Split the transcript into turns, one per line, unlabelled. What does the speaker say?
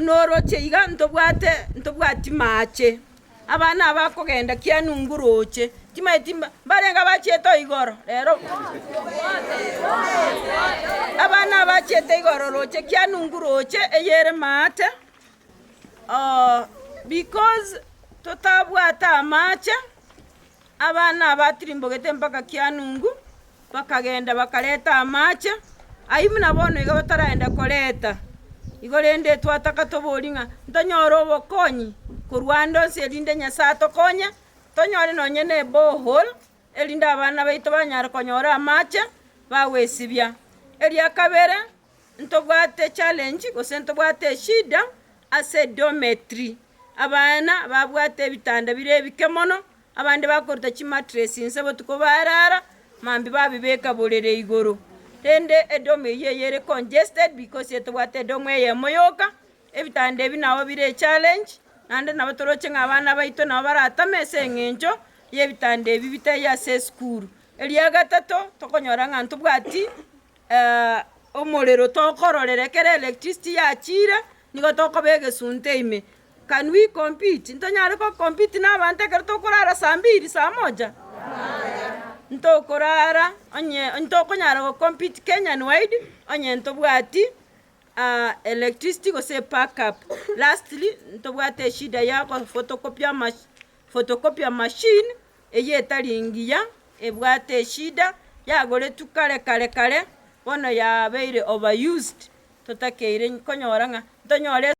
Buna oroche iga ntobwate ntobwati mache, abana aba bakogenda kianungu roche, timanyeti mba mbarenge abachiete o igoro rero abana abachiete igoro roche kianungu roche eyere maate because totabwate amache, abana aba batirimbogete mpaka kianungu. Bakagenda bakareta amache, ayio buna bono iga bataragenda koreta. Igo rende twataka toborie ng'a ntonyore obokonyi korwa ande onsi erinde Nyasae atokonye, tonyore nonye na eborehole, erinde abana baito banyare konyora amache bagwesibia. Eria kabere, ntobwate challenge gose ntobwate eshida ase edormitory, abana babwate ebitanda bire ebike mono, Abande bakoruta chimatress inse botuko barara, mambia babibeka borere igoro. Rende edomu eyio eyere congested because etobwate edomu eyemo yoka, ebitanda ebi nabo bire echallenge, naende nabo toroche ng'a abana baito nabo baratame ase eng'encho ya ebitanda ebi bitaiyo ase esukuru. Eria gatato, tokonyora ng'a ntobwati omorero tokororera ekero electricity yachire, nigo tokoba egesunte ime. Can we compete? Ntonyare go compete na abanto ekero tokorara saa mbiri, saa moja? Ntokorara onye ntokonyara go compete Kenyan wide onye ntobwati electricity gose backup. Lastly, ntobwate eshida ya go photocopy ama photocopier machine, eyio etari engiya, ebwate eshida, yagoretwe kare kare kare, bono yabeire overused, totakeire konyora ng'a ntonyore.